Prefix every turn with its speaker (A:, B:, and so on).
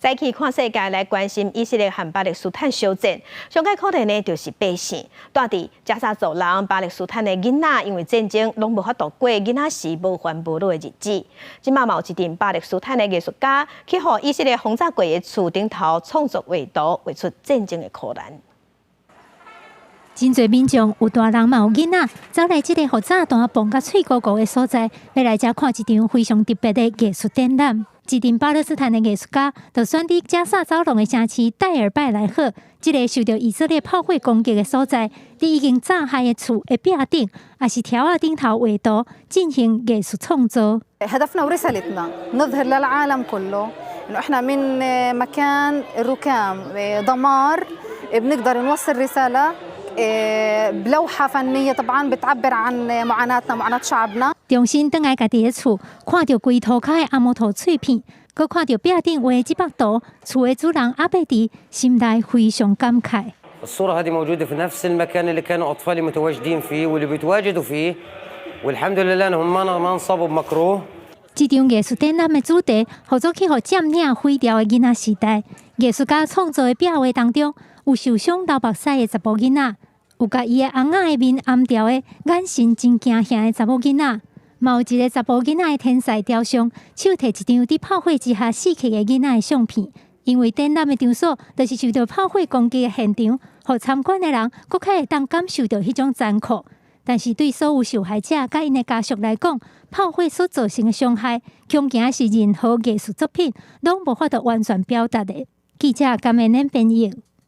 A: 再去看世界來關心以色列和巴勒斯坦相戰，上蓋可憐的就是百姓。蹛佇加沙走廊，巴勒斯坦的囡仔因為戰爭攏無法度過囡仔時無煩無惱的日子。這馬嘛有一陣巴勒斯坦的藝術家去予以色列轟炸過的厝頂頭創作畫圖，畫出戰爭的苦難。
B: 真濟民眾有大人嘛有囡仔，走來這個予炸彈爆甲碎糊糊的所在，欲來遮看一場非常特別的藝術展覽。一陣巴勒斯坦的藝術家就選佇加薩走廊的城市戴爾拜萊赫，這个受著以色列炮火攻擊的所在，佇已經炸害的厝的壁頂，抑是柱仔頂頭畫圖進行藝術創作。
C: هدفنا ورسالتنا نظهر للعالم كله إنه إحنا من مكان ركام دمار بنقدر نوصل رسالة بلوحة فنية طبعا بتعبر عن معاناتنا معاناة شعبنا。
B: 重新轉來家己的厝，看著規塗跤的紅毛土碎片，閣看著壁頂畫的這幅圖，厝的主人阿伯迪心內非常感慨。
D: الصورة هذه موجودة في نفس المكان اللي كانوا أطفالي متواجدين فيه واللي بيتواجدوا فيه والحمد لله أنهم ما انصابوا بمكروه。
B: 這場藝術展覽的主題，號做去予佔領毀掉的囡仔時代。藝術家創作的壁畫當中，有受傷流目屎的查埔囡仔，有共伊的翁仔的面掩牢的眼神真驚嚇的查某囡仔，嘛有一个查埔囡仔的天才雕像，手提一張佇炮火之下死去的囡仔的相片。因為展覽的場所就是受著炮火攻擊的現場，予參觀的人閣較會當感受著彼種殘酷。但是對所有受害者佮𪜶的家屬來講，炮火所造成的傷害，恐驚是任何藝術作品攏無法度完全表達的。記者甘美恁編譯。